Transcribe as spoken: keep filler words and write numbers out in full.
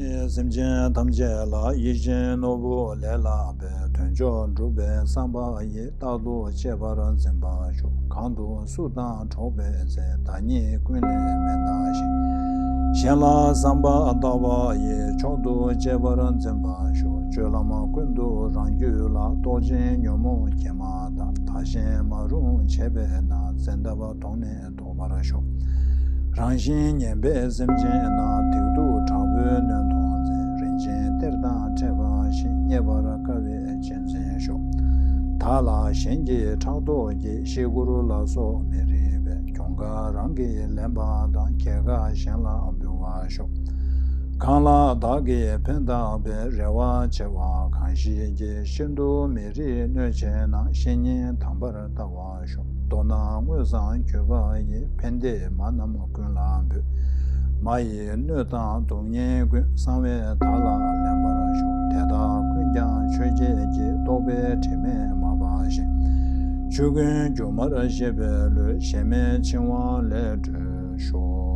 སེམས་ཅན་ཐམས་ཅད་ལ་ཡིད་བཞིན་ནོར་བུ་ལས་ལྷག་པའི་དོན་མཆོག་འགྲུབ་པའི་བསམ་པ་ཡིས། རྟག་ཏུ་གཅེས་པར་འཛིན་པར་ཤོག་གང་དུ་སུ་དང་འགྲོགས་པའི་ཚེ། བདག་ཉིད་ཀུན་ལས་མི་འདའ་ཞིང་། གཞན་ལ་བསམ་པ་བཏགས་པ་ཡིས། མཆོག་ཏུ་གཅེས་པར་འཛིན་པར་ཤོག་སྤྱོད་ལམ་ཀུན་ཏུ་རང་རྒྱུད་ལ། རྟོག་ཅིང་ཉོན་མོངས་སྐྱེས་མ་ཐག་བདག་གཞན་མ་རུངས་བྱས་པས་ན། བཙན་ཐབས་གདོང་ནས་བཟློག་པར་ཤོག་རང་བཞིན་ངན་པའི་སེམས་ཅན་རྣམས། སྡིག་སྡུག་དྲག་པོས་ནོན་མཐོང་ཚེ། རིན་ཆེན་གཏེར་དང་འཕྲད་པ་བཞིན། རྙེད་པར་དཀའ་བས་གཅེས་འཛིན་ཤོག་བདག་ལ་གཞན་གྱིས་ཕྲག་དོག་གིས། ཤི་སྐོར་ལ་སོགས་མི་རིགས་པའི། གྱོང་ཁ་རང་གིས་ལེན་པ་དང་། ཁྱད་འགག་གཞན་ལ་འབུལ་བར་ཤོག་གང་ལ་བདག་གིས་ཕན་བཏགས་པའི། རེ་བ་ཆེ་བ་གང་ཞིག་གིས། ཤིན་ཏུ་མི་རིགས་གནོད་བྱེད་ན། བཤེས་གཉེན་དམ་པར་བལྟ་བར་ཤོག་མདོར་ན་དངོས་སམ་གྱུར་པ་ཡི། ཕན་བདེ་མ་རྣམས་ཀུན་ལ་འབུལ། མ་ཡི་གནོད་དང་སྡུག་བསྔལ་ཀུན། གསང་བས་བདག་ལ་ལེན་པར་ཤོག་དེ་དག་ཀུན་ཀྱང་ཆོས་བརྒྱད་ཀྱི། རྟོག་པའི་དྲི་མས་མ་སྦགས་ཤིང་། ཆོས་ཀུན་སྒྱུ་མར་ཤེས་པའི་བློས། གཞན་མེད་འཆིང་བ་ལས་གྲོལ་ཤོག